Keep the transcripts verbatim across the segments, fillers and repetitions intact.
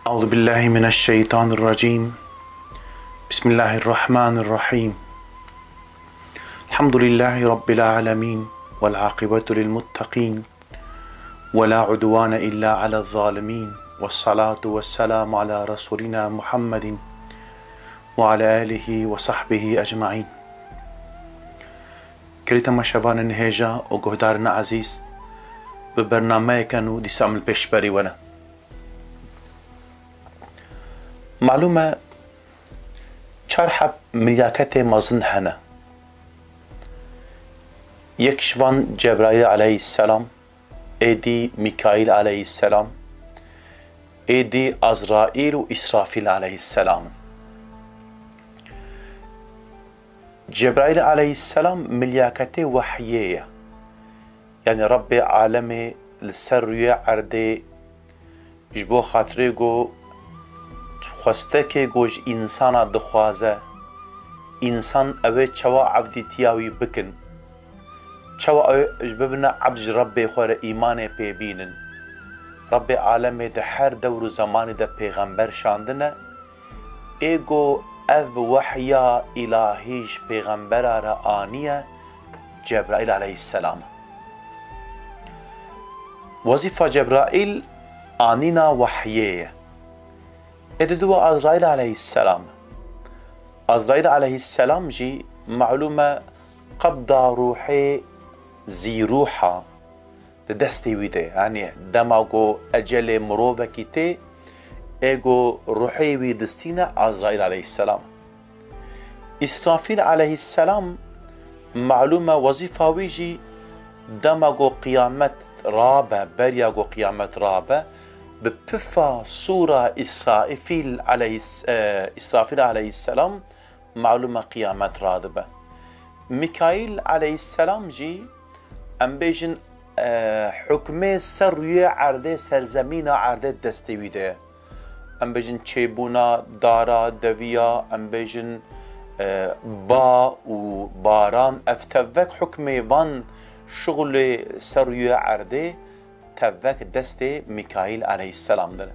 أعوذ بالله من الشيطان الرجيم. بسم الله الرحمن الرحيم. الحمد لله رب العالمين، والعاقبة للمتقين، ولا عدوان إلا على الظالمين، والصلاة والسلام على رسولنا محمد وعلى آله وصحبه أجمعين. Gelî temaşevanên hêja û guhdarên ezîz, bi bernameyeke nû dîsa em li pêşberî we ne. Malûm e, çar heb milyaketê mezin hene. Yek ji van Cebraîl aleyhisselam, êdî Mîkaîl aleyhisselam, êdî Azraîl û Îsrafîl aleyhisselam in. Cebraîl aleyhisselam milyaketê wehyê ye. Yanî Rebbê alemê li ser rûyê erdê ji bo xatirê ku xwestekê ku ji însana dixwaze, însan ew ê çawa evdîtiya wî bikin, çawa ew ê bibine ebd ji Rebbê xwe re îmanê pê bînin. Rebbê alemê di her dewr û zemanî de pêxember şandine, ê ku ev wehya îlahî ji pêxembera re aniye, Cebraîl aleyhisselam e. Wezîfa Cebraîl anîna wehyê ye. Ê di dû Azraîl aleyhisselam e. Azraîl aleyhisselam jî malûm e qebda ruhê zîruha di destê wî de ye. Yanî dema ku ecelê mirovekî tê, ê ku ruhê wî distîne Azraîl aleyhisselam. Îsrafîl aleyhisselam malûm e wezîfa wî jî dema ku qiyamet rabe, beriya ku qiyamet rabe, bi pifa sûra Îsrafîl aleyhis-, e, Îsrafîl aleyhisselam malûm e qiyamet radibe. Mîkaîl aleyhisselam jî, em bêjin, e, hukmê ser rûyê erdê, serzemîna erdê destê wî de ye. Em bêjin çêbûna dara, deviya, em bêjin, e, ba û baran, ev tevek hukmê van şuxulê ser rûyê erdê tevek destê Mîkaîl aleyhisselam de ne.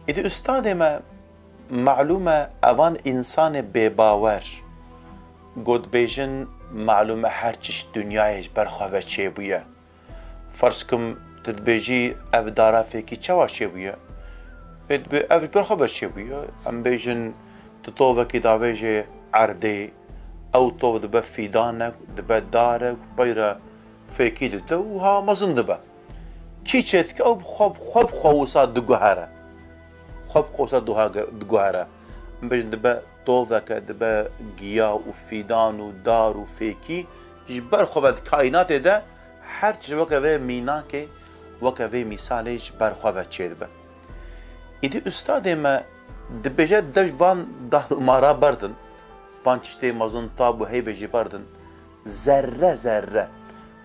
Îdî ustadê me, malûm e evan însanê bêbawer, ku dibêjin malûm e her çişt dinyayê ji ber xwe ve çêbûye. Ferz kim tu dibêjî ev dara fêkî çawa çêbûye? Ê dibê ev ji ber xwe ve çêbûye. Em bêjin tu tovekî davêjê erdê, ew tov dibe fîdanek, dibe darek, peyre fêkî dide û ha mezin dibe. Kî çêdike ew bi xwe, bi xwe, bi xwe wisa diguhere. Xwe bi xwe wisa duha-, diguhere. Em bêjin dibe toveke, dibe giya û fîdan û dar û fêkî ji ber xwe ve di kaînatê de her çi weke vê mînakê, weke vê mîsalê ji ber xwe ve çêdibe. Îdî ustadê me dibêje dev van dar û mara berdin, van çiştê mezin tab û heyvê jî berdin. Zerre zerre.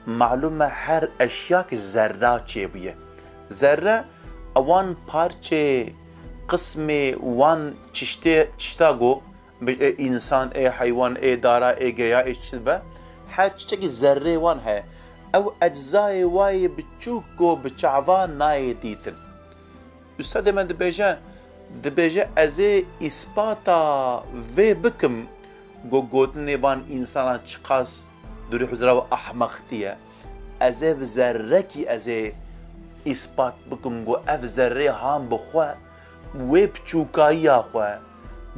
Malûm e her eşyayek zerra çêbûye. Zerre ewan parçê, qismê wan çiştê, çişta ku bi, ê însan, ê heywan, ê dara, ê geya, ê çi be, her çiçekî zerrê wan heye. Ew eczayê wayê biçûk ku bi çava nayê dîtin. Ustadê me dibêje, dibêje, ez ê îspata vê bikim, ku gotinê van însana çiqas di ruh zira û ehmeqtî ye. Ez ê bi zerrekî ez ê îspat bikim, ku ev zerrê han bi xwe, wê biçûkayiya xwe,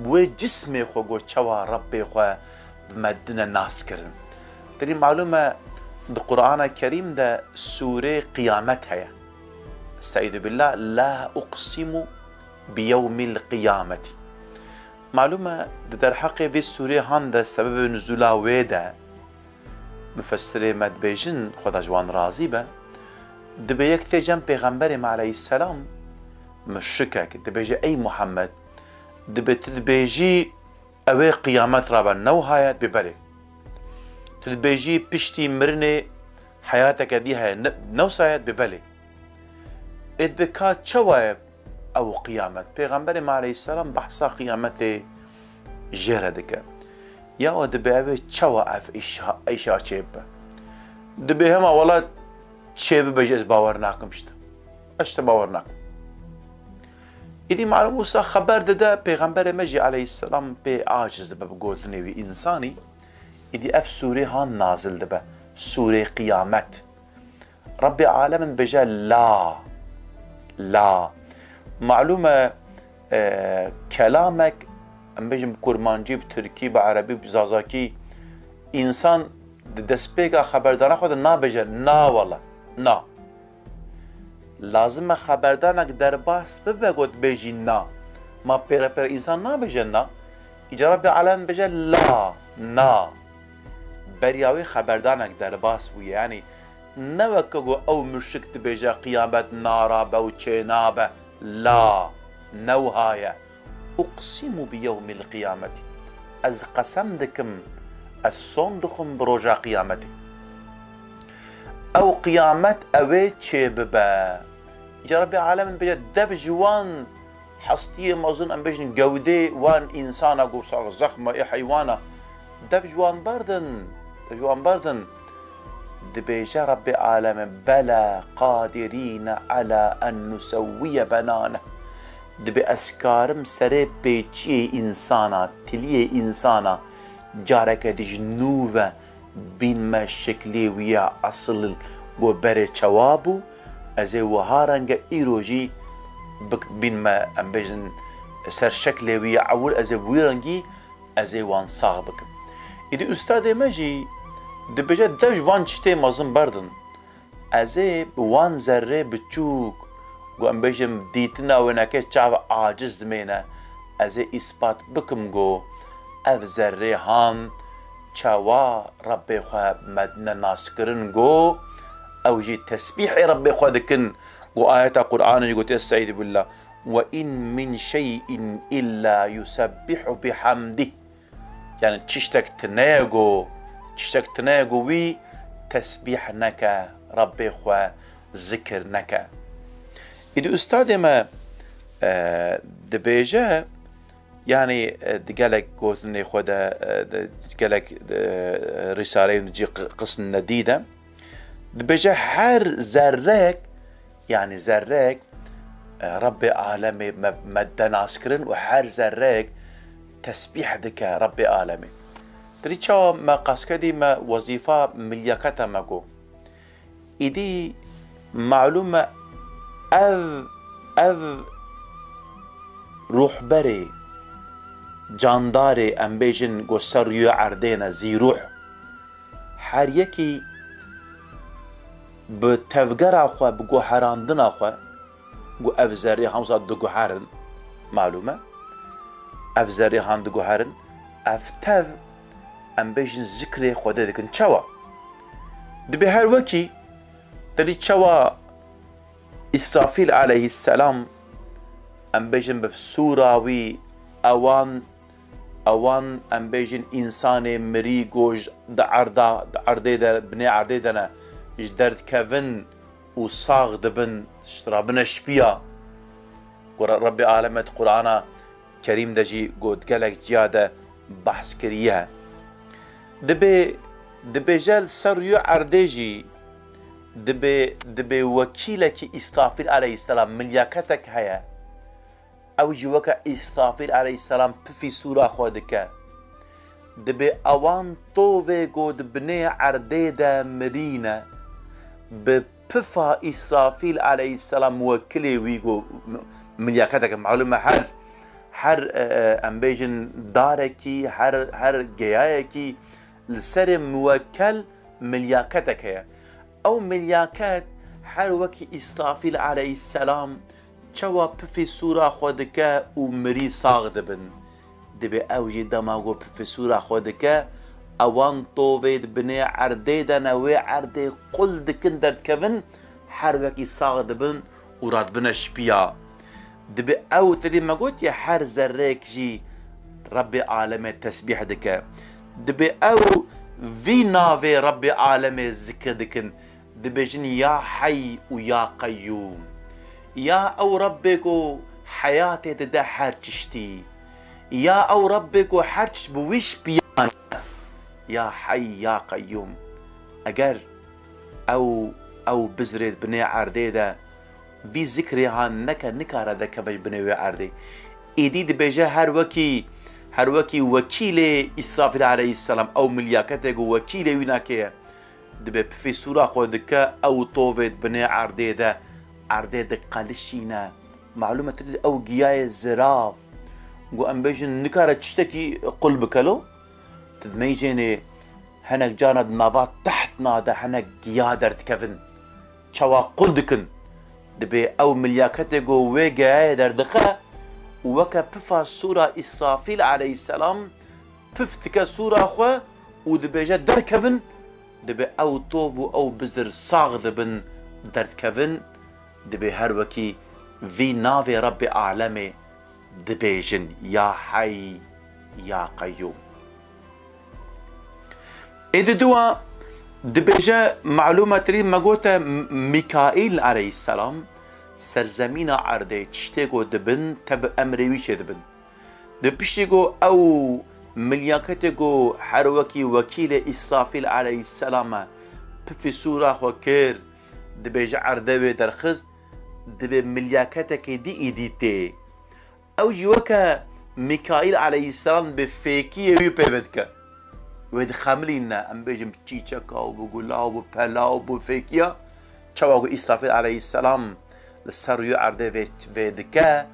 wê cismê xwe, ku çawa Rebbê xwe bi me dine nas kirin. Tenê malûm e, di Qur'ana Kerîm de sûrê Qiyamet heye. Estaizu billah, "La uqsimu bi yewmil qiyameti." Malûm e, di derheqê vê sûrê han de, sebebê nuzûla wê de, mufessirê me dibêjin, Xweda ji wan razî be, dibê yek tê cem Pêxemberê me aleyhisselam, muşrikek, dibêje, "Ey Muhammed, dibê tu dibêjî, ew ê qiyamet rabe, ne wiha ye?" Dibê, "Belê." Tu dibêjî, "Piştî mirinê heyateke dî heye, ne, ne wisa ye?" Dibê, "Belê." Ê dibê, "Ka çawa ye ew qiyamet?" Pêxemberê me aleyhisselam behsa qiyametê jê re dike. Ya we dibê ev ê çawa ev îşa, îşa çê bibe? Dibê, "Hema wela çê bibe jî ez bawer nakim işte. Ez işte bawer nakim." Îdî malûm wisa xeber dide, pêxemberê me jî aleyhisselam pê aciz dibe bi gotinê wî însanî. Îdî ev sûrê han nazil dibe, sûrê Qiyamet. Rebbê alemin dibêje la, la. Malûm e, e, kelamek, em bêjin bi kurmancî, bi tirkî, bi erebî, bi zazakî, însan di destpêka xeberdana xwe de nabêje na wele, na. Lazim e xeberdanek derbas bibe ku tu bêjî na. Ma pêre pêre însan nabêje na. Îca Rebbê alemin dibêje la, na. Beriya wê xeberdanek derbas bûye. Yanî ne weke ku ew muşrik dibêje qiyamet narabe û çênabe. La, ne wiha ye. Uqsimu bi yewmil qiyameti. Ez qesem dikim, ez son dixwim bi roja qiyametê. Ew qiyamet ew ê çêbibe. Îca Rebbê alemin dibêje dev ji wan hestiyê mezin, em bêjin gewdê wan însana ku sax zexma ê heywana, dev ji wan berdin, dev ji wan berdin. Dibêje Rebbê aleme, bela qadirîne ala en nusewwiye benane. Dibê ez karim serê pêçiyê însana, tiliyê însana careke dî ji nû ve bînme şiklê wî ya esil ku berê çawa bû, ez ê wiha renge îro jî bik-, bînme, em bêjin, ser şeklê wî ya ewil, ez ê bi wî rengî ez ê wan sax bikim. Îdî ustadê me jî dibêje dev ji van tiştê mezin berdin. Ez ê bi wan zerrê biçûk, ku em bêjin dîtina wêneke çav aciz dimêne, ez ê îspat bikim ku ev zerrê han çawa Rebbê xwe me dine naskirin ku ew jî tesbîhê Rebbê xwe dikin, ku ayeta Qur'anê jî gotiye, Estaizu billah, "Ve in min şey'in illa yusebbihu bihamdih." Yani tiştek tine ye ku, tiştek tine ye ku wî tesbîh neke, Rebbê xwe zikir neke. Îdî ustadê me, e, dibêje, yani, e, di gelek gotinê xwe de, e, di gelek, e, rîsaleyên cî qi-, qism nedî de, dibêje her zerrek, yani zerrek, e, Rebbê alemê me, me de nas kirin û her zerrek tesbîh dike Rebbê alemê. Tirî çawa me qaskedî me wezîfa milyaketa me got. Îdî malûm e ev, ev ruhberê, candarê, em bêjin ku ser rûyê erdê ne, zîruh. Her yekî bi tevgera xwe, bi guherandina xwe, ku ev zerrê hemsa diguherin, malûm e, ev zerrê han diguherin, ev tev, em bêjin zikrê Xwedê dikin. Çawa? Dibê her wekî, te dî çawa Îsrafîl aleyhisselam, em bêjin bi sûra wî ewan, ewan, em bêjin însanê mirî ku ji, di erda, di erdê de, binê erdê de ne, ji derdikevin û sax dibin, ji rabine şipiya. Ku Re-, Rebbê aleme di Qur'ana Kerîm de jî got gelek ciya de behs kiriye. Dibê, dibêje li ser rûyê erdê jî dibê, dibê wekîlekî Îsrafîl aleyhisselam, milyaketek heye. Ew jî weke Îsrafîl aleyhisselam pifî sûra xwe dike. Dibê ewan tovê ku di binê erdê de mirîne, bi pifa Îsrafîl aleyhisselam wekilê wî ku m-, milyaketek e, malûm e her, her, e, e, em bêjin darekî, her, her geyayekî li serê muwekkel milyaketek heye. Ew milyaket her wekî Îsrafîl aleyhisselam çawa pifê sûra xwe dike û mirî sax dibin. Dibê ew jî dema ku pifê sûra xwe dike, ewan tovê di binê erdê de ne, wê erdê qul dikin derdikevin, her wekî sax dibin û radibine şipiya. Dibê ew, te dî me gotiye, her zerreyek jî Rebbê alemê tesbîh dike. Dibê ew vî navê Rebbê alemê zikir dikin. Dibêjin, Ya Heyy û Ya Qeyyûm. Ya ew Rebbê ku heyatê dide her tiştî. Ya ew Rebbê ku her tişt bi wî şipiyan e. Ya Heyy, Ya Qeyyûm. Eger ew, ew bizrê binê erdê de Vî zikrê ha neke nikare dekeve ji binê wê erdê. Êdî dibêje her wekî, her wekî wekîlê Îsrafîl aleyhisselam, ew milyaketek û wekîlê wî nake ye. Dibê pifê sûra xwe dike, ew tovê di binê erdê de, erdê diqelişîne. Malûm e tu dî ew giyayê zirav. Ku em bêjin nikare tiştekî qul bike lo. Tu dimeyzênê hinek carna di nava tehtna de hinek giya derdikevin. Çawa qul dikin? Dibê ew milyaketê ku wê geyayê derdixe û weke pifa sûra Îsrafîl aleyhisselam pif dike sûra xwe û dibêje derkevin, dibê ew tov û ew bizdir sax dibin derdikevin, dibê her wekî vî navê Rebbê alemê dibêjin, Ya Hey, Ya Qeyyûm. Ê di dua dibêje, malûma tirî me gote M-, Mîkaîl aleyhisselam serzemîna erdê tiştê ku dibin te bi emrê wî çêdibin. Di piştî ku ew milyaketê ku her wekî wekîlê Îsrafîl aleyhisselam e, pifî sûra xwe kir, dibêje erdê wê derxist, dibê milyaketekê dî îdî tê. Ew jî weke Mîkaîl aleyhisselam bi fêkiyê wî pê vedike. Wê dixemilîne, em bêjin bi çîçeka û bi gula û bi pela û bi fêkiya. Çawa ku Îsrafîl aleyhisselam li ser rûyê erdê vê, vê dike,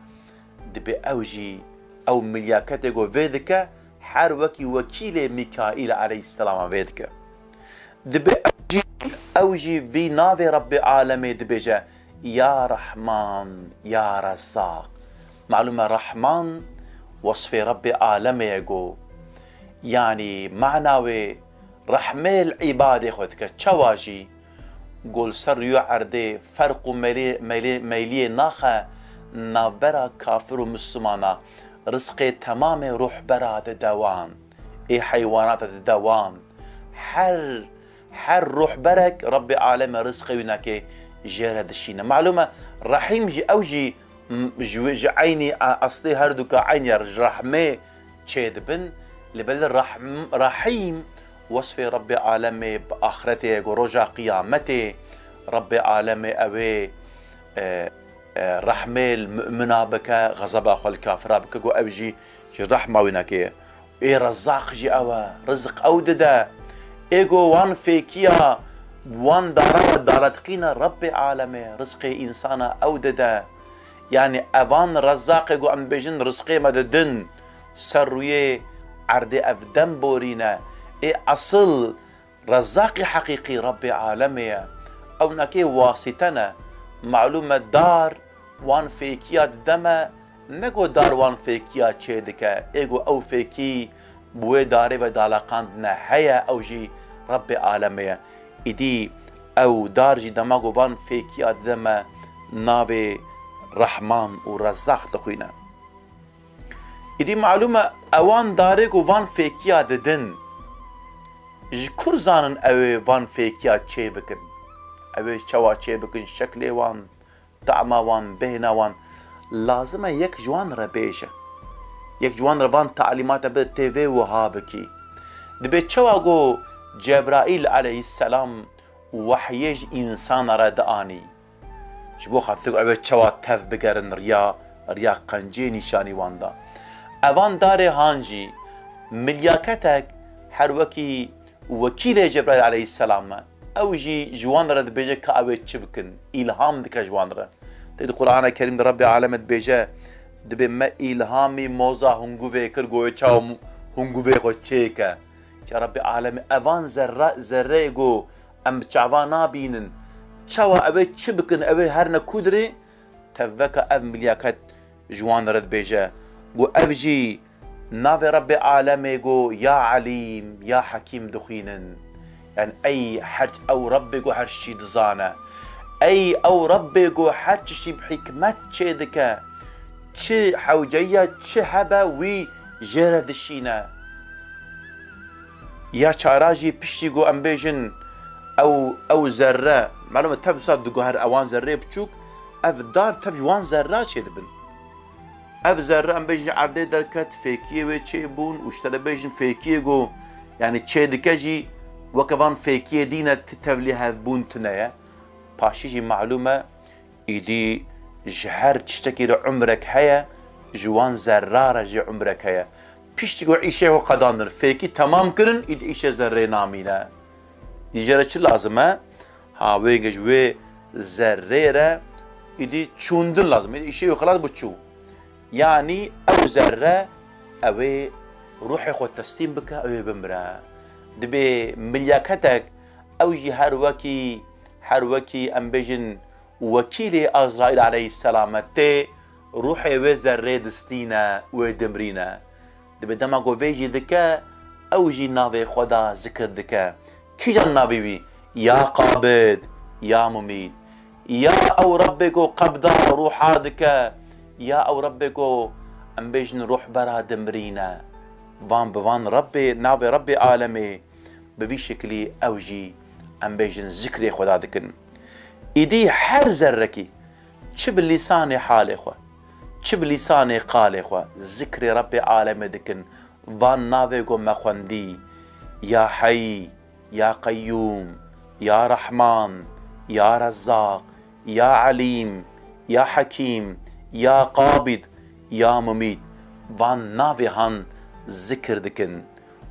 dibê ew jî, ew milyaketê ku vê dike, her wekî wekîlê Mîkaîl aleyhisselama vê dike. Dibê ew jî, ew jî vî navê Rebbê alemê dibêje, Ya Rehman, Ya Rezzaq. Malûm e Rehman wesfê Rebbê alemê ye ku, yanî mana wê rehmê li îbadê xwe dike. Çawa jî ku li ser rûyê erdê ferq û melê-, melê-, meyliyê naxe navbera kafir û mislimana, rizqê temamê ruhbera dide wan, ê heywanata dide wan. Her, her ruhberek Rebbê alemê rizqê wî nake jê re dişîne. Malûm e, Rehîm jî, ew jî, m-, ji, ji eynî a-, eslê herduka eynî ya ji rehmê çêdibin. Li belê rehm-, Rehîm wesfê Rebbê alemê bi axretê ye ku roja qiyametê Rebbê alemê ew ê, e, e, rehmê li mumina bike, xezeba xwe li kafira bike, ku ew jî ji rehma wî nake ye. Ê Rezzaq jî ew e, rizq ew dide. Ê ku wan fêkiya wan dara dara diqîne, Rebbê alemê rizqê însana ew dide. Yanî evan Rezzaqê ku em bêjin rizqê me didin, ser rûyê erdê ev dem borîne. Ê esil Rezzaqê heqîqî Rebbê alemê ye. Ew nekê wasîte ne. Malûm e dar wan fêkiya dide me, ne ku dar wan fêkiya çêdike. Ê ku ew fêkî bi wê darê ve daleqandine heye, ew jî Rebbê alemê ye. Îdî ew dar jî dema ku van fêkiya dide me, navê Rehman û Rezzaq dixwîne. Îdî malûm e, ewan darê ku van fêkiya didin, ji kur zanin ew ê van fêkiya çê bikin? Ew ê çawa çê bikin, şeklê wan, tama wan, bêhna wan? Lazim e yek ji wan re bêje. Yek ji wan re van talîmate bide, tê vê wiha bikî. Dibê çawa ku Cebraîl aleyhisselam wehyê ji însana re dianî. Ji bo xatir ku ew ê çawa tev bigerin riya, riya qenciyê nîşanî wan da. Evan darê han jî milyaketek her wekî wekîlê Cebraîl aleyhisselam e. Ew jî ji wan re dibêje ka ew ê çi bikin, îlham dike ji wan re. Tê di Qur'ana Kerîm de Rebbê alemê dibêje, dibê me îlhamî moza hunguvê kir, ku wê çawa mu-, hunguvê xwe çêke. Ca Rebbê alemê evan zerre, zerreyê ku em bi çavan nabînin. Çawa ew ê çi bikin, ew ê herine ku dirê, tevveka ev milyaket ji wan re dibêje. Ku ev jî navê Rebbê alemê ku Ya Elîm, Ya Hekîm dixwînin. Yani ey her, ew Rebbê ku her şî dizane. Ey ew Rebbê ku her tiştî bi hikmet çêdike. Çi hewceyiya çi hebe wî jê re dişîne. Ya çara jî piştî ku em bêjin ew, ew zerre, malûm e tev wisa diguher ewan zerrê biçûk, ev dar tev ji wan zerra çêdibin. Ev zerre em bêjin ji erdê derket, fêkiyê wê çêbûn û ji te re bêjin fêkiyê ku, yani çêdike jî weke van fêkiyê dîne ti tevlî hevbûn tune ye. Paşî jî malûm e, Îdî ji her tiştekî re umrek heye, ji wan zerra re jî umrek heye. Piştî ku îşê xwe qedandin, fêkî temam kirin, îdî îşê zerrê namîne. Îdî jê re çi lazim e? Ha, wê ji wê zerrê re îdî çûndin lazim. Îdî îşê wê xilas bû, çû. Yanî ew zerre, ew ê ruhê xwe teslîm bike, ew ê bimire. Dibê milyaketek, ew jî her wekî, her wekî em bêjin wekîlê Azraîl aleyhisselam e, tê ruhê wê zerrê distîne, wê dimrîne. Dibê dema ku vê jî dike, ew jî navê xwe da zikir dike. Kîjan navê wî? Ya Qabid, ya Mumît. Ya ew Rebbê ku qebda ruha dike, ya ew Rebbê ku em bêjin ruhbera dimrîne. Van bi van Rebbê, navê Rebbê alemê, bi vî şekilî ew jî em bêjin zikrê Xweda dikin. Îdî her zerrekî çi bi lîsanê halê xwe, çi bi lîsanê qalê xwe zikrê Rebbê alemê dikin, van navê ku me xwendî, ya Hey, ya Qeyyûm, ya Rehman, ya Rezzaq, ya Elîm, ya Hekîm, ya Qabid, ya Mumît, van navê han zikir dikin.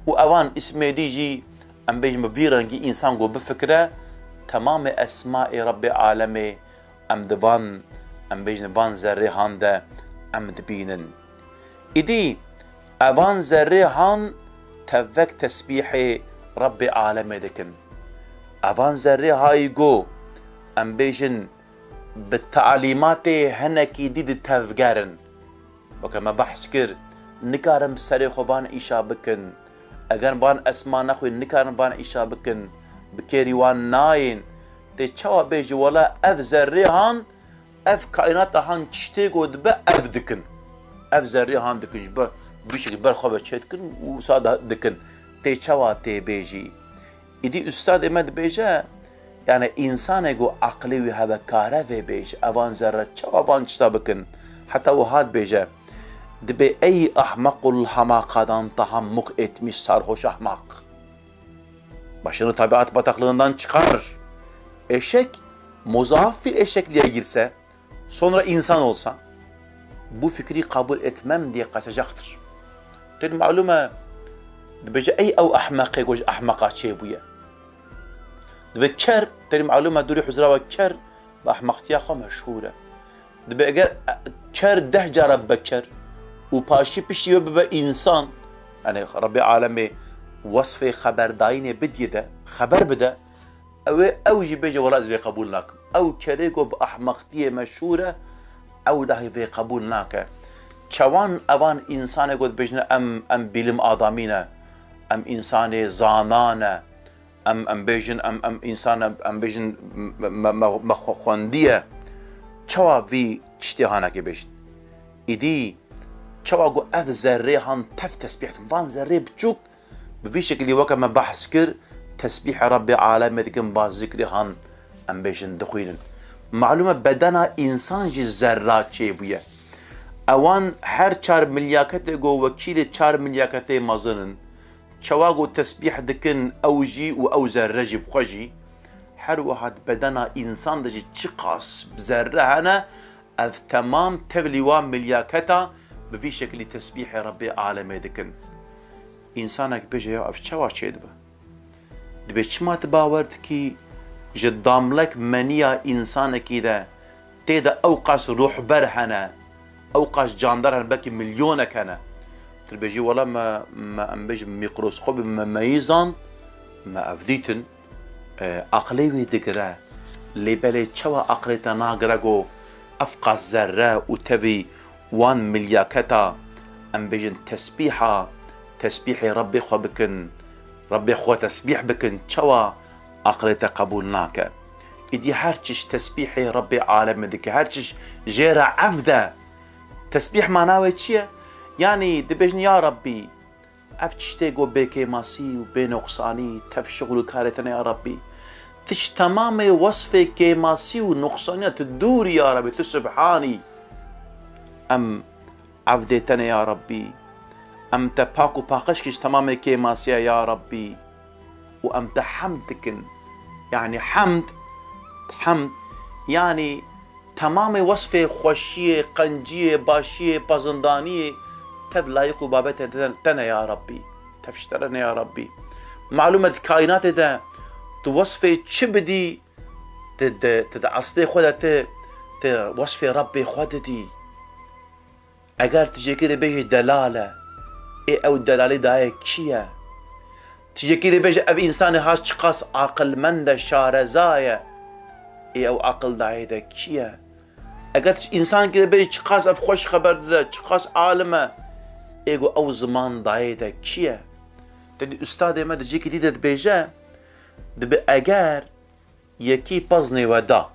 Û evan îsmê dî jî, em bêjin bi vî rengî însan ku bifikire, temamê esmaê Rebbê alemê em di van, em bêjin van zerrê han de em dibînin. Îdî evan zerrê han tevek tesbîhê Rebbê alemê dikin. Evan zerrê hayî go, em bêjin, bi talîmatê hinekî dî ditevgerin. Weke me behs kir, nikarin bi serê xwe van îşa bikin. Eger van esma nexwîn, nikarin van îşa bikin. Bi kêrî wan nayên. Tê çawa bêjî, wela ev zerrê han, ev kaînata han tiştê ku dibe, ev dikin. Ev zerrê han dikin, ji ber, bi şekil ber xwe ve çê dikin û wisa da dikin. Tê çawa tê bêjî? Îdî ustadê me dibêje, yani, însanê ku aqilê wî hebe kare vê bêje, evan zerre çawa van tişta bikin? Heta wiha dibêje, dibê ey ahmakul hamakadan tahammuk etmiş sarhoş ahmak. Başını tabiat bataklığından çıkar. Eşek, muzaf bir eşekliğe girse, sonra insan olsa, bu fikri kabul etmem diye kaçacaktır. Têr malûm e, dibêje, ey ew ehmeqê ku ji ehmeqa çêbûye. Dibê ker, têr malûm e, dûrî huzra we ker, bi ehmeqtiya xwe meşhûr e. Dibê eger, e, ker deh cara bibe ker û paşî piştî wê bibe însan, yani Rebbê alemê wesfê xeberdayînê bidiyê de, xeber bide, ew ê, ew jî bêje, wela ez vê qebûl nakim. Ew kerê ku bi ehmeqtiyê meşhûr e, ew dahî vê qebûl nake. Çawan evan însanê ku dibêjin em, em bilim adamî ne, em însanê zana ne, em, em bêjin, em, em însan, em, em bêjin me, me, me, me xwe xwendiye. Çawa vî tiştê hanekê bêjin? Îdî çawa ku ev zerrê han tev tesbîh dikin, van zerrê biçûk, bi vî şekilî weke me behs kir, tesbîhê Rebbê alemê dikin, va zikrê han, em bêjin, dixwînin. Malûm e, bedena însan jî zerra çêbûye. Ewan her çar milyaketê ku wekîlê çar milyaketê mezin in, çawa ku tesbîh dikin ew jî û ew zerre jî bi xwe jî, her wiha di bedena însan de jî çiqas zerre hene, ev temam tevlî wan milyaketa bi vî şekilî tesbîhê Rebbê alemê dikin. Însanek bêje, ya ev çawa çêdibe? Dibê çima tu bawer dikî ji damlek meniya însanekî de tê de ew qas ruhber hene, ew qas candar hene, belkî milyonek hene? Tu dibêjî, wela me, me, em bêjin, mîkroskopê me meyî zand, me ev dîtin. E, aqilê wî digire. Lê belê çawa aqilê te nagire ku ev qas zerre û tevî wan milyaketa, em bêjin, tesbîha, tesbîhê Rebbê xwe bikin, Rebbê xwe tesbîh bikin, çawa aqilê te qebûl nake? Îdî her çiş tesbîhê Rebbê alemê dike, her çiş jê re evd e. Tesbîh mana wê çi ye? Yanî dibêjin, ya Rebbî, ev tiştê ku bêkêmasî û bênoqsanî, tev şixul û karê te ne ya Rebbî. Tu ji temamê wesfê kêmasî û noqsaniya tu dûr î ya Rebbî, tu subhan î. Em evdê te ne ya Rebbî. Em te pak û paqij kir ji temamê kêmasiya ya Rebbî. Û em te hemd dikin. Yanî hemd, hemd, yanî Temamê wesfê xweşiyê, qenciyê, başiyê, pezindaniyê tev layiq û babetê te, te ne ya Rabbî. Tev ji te re ne ya Rabbî. Malûm e di kaînatê de tu wesfê çi bidî, tu, tu, tu di eslê xwe de tu, tu wesfê Rabbê xwe didî. Eger tu jêkirî bêjî delal e, ê ew delalî dayê kî ye? Tu jêkirî bêjî ev însanê ha çiqas aqilmend e, şareza ye, ê ew aqil dayê de kî ye? Eger tu însankirî bêjî çiqas ev xweş xeber dide, çiqas alim e, ê go ew ziman dayê de kî ye? Te dî ustadê me di cihekî dî de dibêje, dibe eger yekî peznê we da.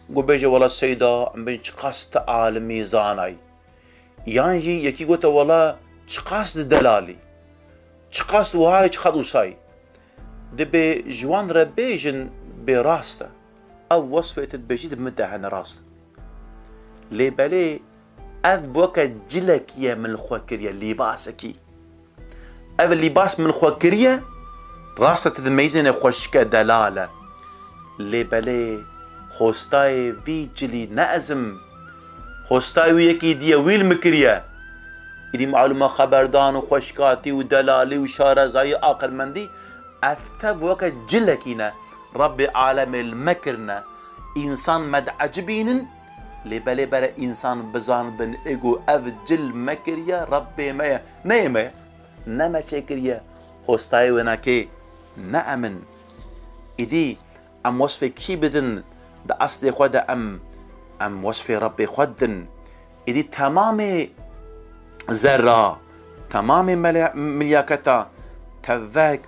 Got bêje, wela Seyda, em bên çiqas tu alimî zanay. Yan jî yekî gote, wela çiqas tu delalî. Çiqas tu wahayî, çiqas wisa yî. Dibê ji wan re bêjin bê rast e. Ew wesfê tu dibêjî di min de hene rast. Lê belê ev bi weke cilekî ye min li xwe kiriye, lîbasekî. Ev lîbas min xwe kiriye, rast e tu dimeyzêne xweşik e, delal e. Lê belê hostayê vî cilî ne ez im. Hostayê wî yekî dî ye, wî li min kiriye. Îdî malûma xeberdan û xweşikatî û delalî û şarezayî, aqilmendî, ev tev weke cilekî ne. Rebbê alemê li me kirine. Însan me diecibînin, lê belê bere însan bizanibin, ê go ev cil me kiriye, Rebbê me ye. Ne yê me ye. Ne me çêkiriye. Hostayê wênakê ne em in. Îdî em wesfê kî bidin? Di eslê xwe de em, em wesfê Rebbê xwe didin. Îdî temamê zerra, temamê mele-, milyaketa tevek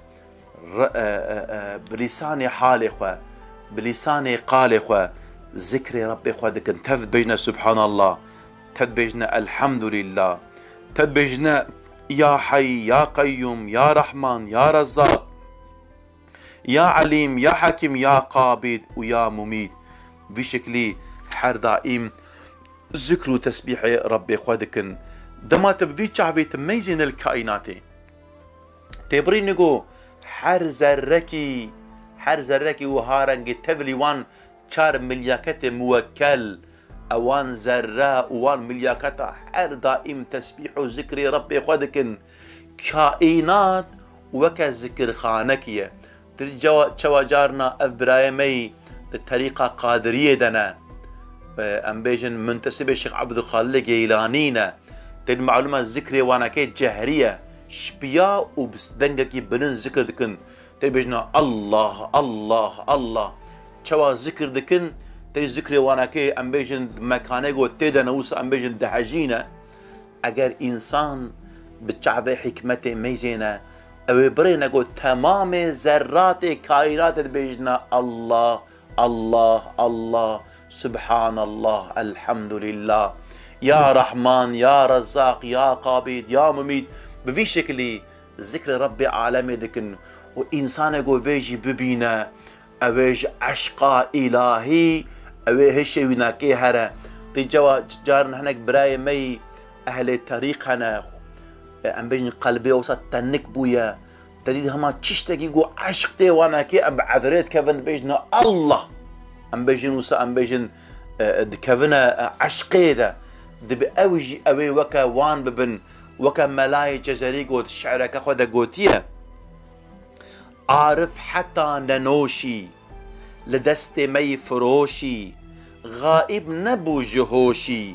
re-, e, e, e, bi lîsanê halê xwe, bi lîsanê qalê xwe zikrê Rebbê xwe dikin. Tev dibêjne Subhanallah, tev dibêjne Elhamdulillah, tev dibêjne Ya Heyy, Ya Qeyyum, Ya Rehman, Ya Rezzaq, Ya Elîm, Ya Hekîm, Ya Qabid û Ya Mumît. Vî şeklî her daîm zikr û tesbîhê Rebbê xwe dikin. Dema tu bi vî çavê tu meyzêne li kaînatê, tê birî nigo her zerrekî, her zerrekî wiha rengê tevlî wan çar milyaketê muwekkel, ewan zerre û wan milyaketa her daîm tesbîh û zikrê Rebbê xwe dikin. Kaînat weke zikirxanekî ye. Tê dî cewa-, çewa carna ev birayê me yî di terîqa Qadiriyê de ne. E, em bêjin muntesibê Şêx Ebdulxalilê Geylanî ne. Tê dî malûm e zikrê wanekê cehrî ye. Şipiya û bi dengekî bilind zikir dikin. Tê bêjina Allah, Allah, Allah. Çewa zikir dikin, tê zikrê wanekê em bêjin mekanê got tê de ne, wisa em bêjin dihejîne. Eger însan bi çavê hikmetê meyzêne, ew ê birêne got temamê zerratê kaînatê dibêjine Allah, Allah, Allah, Subhanallah, Elhamdulillah, Ya Rahman, Ya Rezzaq, Ya Qabid, Ya Mumît, bi vî şekilî zikrê Rebbê alemê dikin û însanê ku vê jî bibîne, ew ê ji eşqa îlahî, ew ê hişê wî nakê here. Tê cewa carin hinek birayê me yî ehlê terîq hene, em bêjin qelbê wisa tenik bûye. Te dît hema çiştekî ku eşq tê wanekê, em bi edrê dikevin, dibêjin Allah. Em bêjin wisa, em bêjin, e, e, dikevine, e, eşqê de. Dibe ew jî, ew ê weke wan bibin, weke Melayê Cezerî got, şi'reke xwe de gotiye. Arif heta nenoşî, li destê me yî firoşî, xaîb nebû ji hoşî,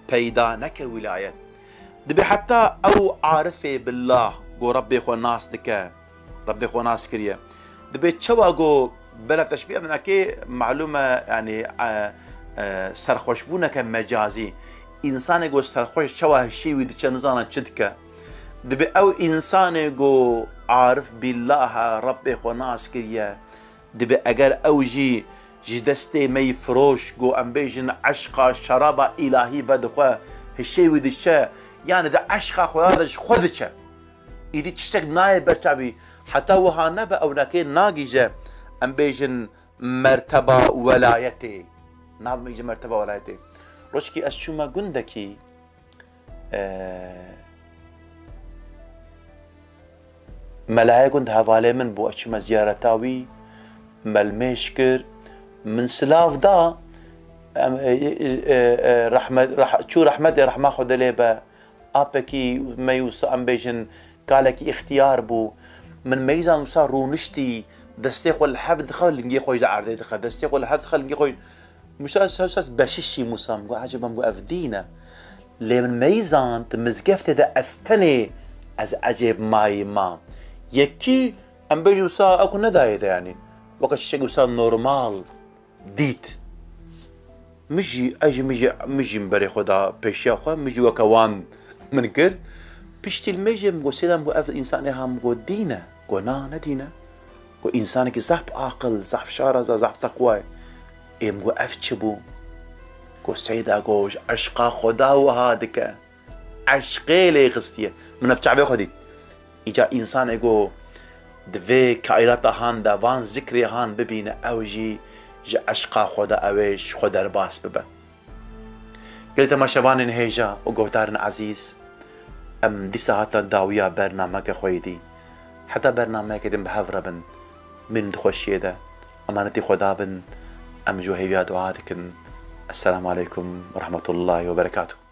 peyda nekir wîlayet. Dibe heta ew arifê billah, ku Rebbê xwe nas dike, Rebbê xwe nas kiriye. Dibe çawa ku bela teşbîh ev nakê malûm e, yanî, e, e, serxweşbûneke mecazî. Însanê ku serxweş çawa hişê wî diçe, nizane çi dike. Dibe ew însanê ku arif billah e, Rebbê xwe nas kiriye, dibe eger ew jî ji destê me yî firoş, ku em bêjin eşqa şeraba îlahî vedixwe, hişê wî diçe, yanî di eşqa Xweda de ji xwe diçe. Îdî tiştek nayê ber çavî. Heta wiha nebe, ew nakê nagîje, em bêjin merteba welayetê. Nabimîje merteba welayetê. Rojkî ez çûme gundekî, e, melayê gund hevalê min bû, ez çûme ziyareta wî, me li mêj kir, min silav da, Em, e, e, e, e, rehmet, reh-, çû rehmetê, rehma Xwedê lê be. Apekî me wisa em bêjin, kalekî îxtiyar bû. Min meyzan wisa rûniştî, destê xwe li hev dixe, lingê xwe ji erdê dixe, destê xwe li hev dixe, lingê xwe. Wisa ez, wisa ez beşişî wisa, min got, ecêb, min got, ev dîn e. Lê min meyzan di mizgeftê de ez tenê, ez ecêb mayî ma. Yekî, em bêjin wisa, ew ku nedayê de, yanî, weke tiştekî wisa normal dît. Min jî, ez jî, min jî, min jî min berê xwe da pêşiya xwe, min jî weke wan min kir. Piştî li mêjê min got, Seyda, min got, ev însanê ha, min got, dîn e. Got, na, ne dîn e. Got, însanekî zehf aqil, zehf şaraza, zehf teqwa ye. Ê, min got, ev çi bû? Got, Seyda, got, ji eşqa Xweda wiha dike. Eşqê lê xistiye. Min ev çavê xwe dît. Îca însanê ku di vê kaînata han de van zikrê han bibîne, ew jî ji eşqa Xweda ew ê ji xwe derbas bibe. Gelê temaşevanên hêja û guhdarên ezîz, em dîsa hata dawiya bernameke xwe yê dî. Heta bernameyeke din bi hev re bin, mîn di xweşiyê de, emanetî Xweda bin, em ji we hêviya dua dikin. Esselamu aleykum ve rahmetullahi ve berekatuhu.